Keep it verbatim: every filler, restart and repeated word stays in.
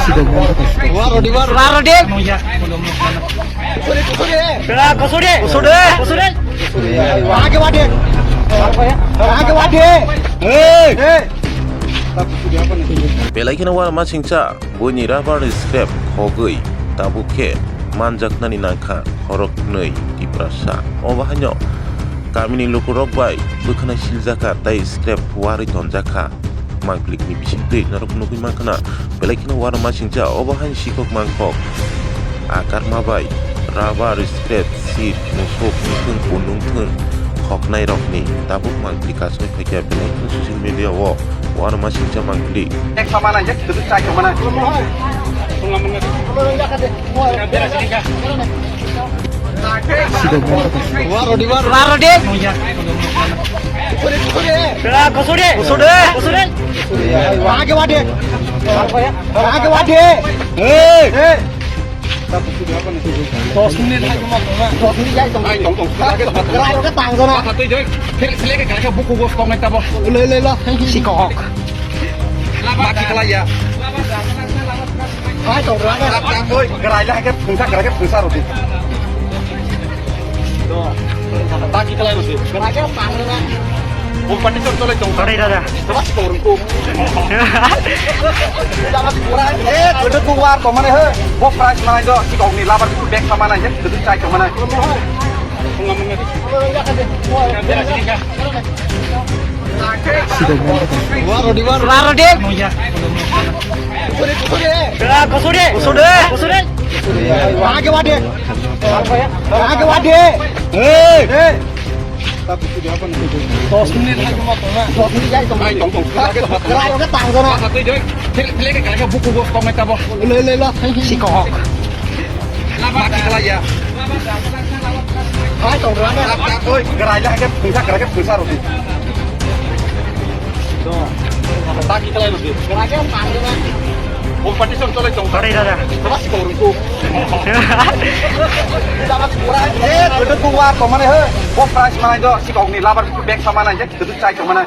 Rodi. Rodi. Kosode. Kosode. Kosode. Age wade. Age wade. Hey. Hey. Belai kheno uanama singcha buini rubber scrap khogwi tabuk khe manjaknani nangkha khoroknwi Tiprasa. Obo haino kamini lukurok bai bwkhwnai siljakha tei scrap warwi tonjakha. Mangplikni bisingtwi norok nugwi mankha na, belai kheno uanama singcha obo haino sikhok mangkhok. Akarma bai rubber scrap, seat, musuk, mukhung, kundung thwng khoknairokni tabuk mangpli kasui phaikha belai kheno social media o uanama singcha mangpli. Ek samana je kudu chai samana. Rodi. Kosode. Kosode. Kosode. Age wade. Age wade. Hey. Hey. Dos minute hai tong, dos minute hai tong. Hai tong tong. Rai ro ka tang jona. Khat tei joi. Sele ke gari ka buku bos tong nai tabo. Le le la. Sikok. Maki kala ya. Hai tong ra. Oi, gari la ke phungsa, gari ke phungsa roti. Taki kalai roti. Gari ke tang jona. Competition chole tong. Sorry, dada. Sabas korun ko. Eh, gede kuwar to mane he. Bo prize manai do, si kok ni labar ku bag sama nai, gede chai to mane. Rodi. Kosode. Kosode. Kosode. Age wade. Age wade. Hey. Hey. Dos minute hai tong, dos minute hai tong. Hai tong tong. Rai ro ka tang jona. Khat tei joi. Sele ke gari ka buku bos tong nai tabo. Le le la. Sikok. Maki kala ya. Hai tong ra. Oi, gari la ke phungsa, gari ke phungsa roti. Taki kalai roti. Gari ke tang jona. Competition chole tong. Sorry, dada. Sabas korun ko. Eh, gede kuwar to mane he. Bo prize manai do, si kok ni labar ku bag sama nai, gede chai to mane.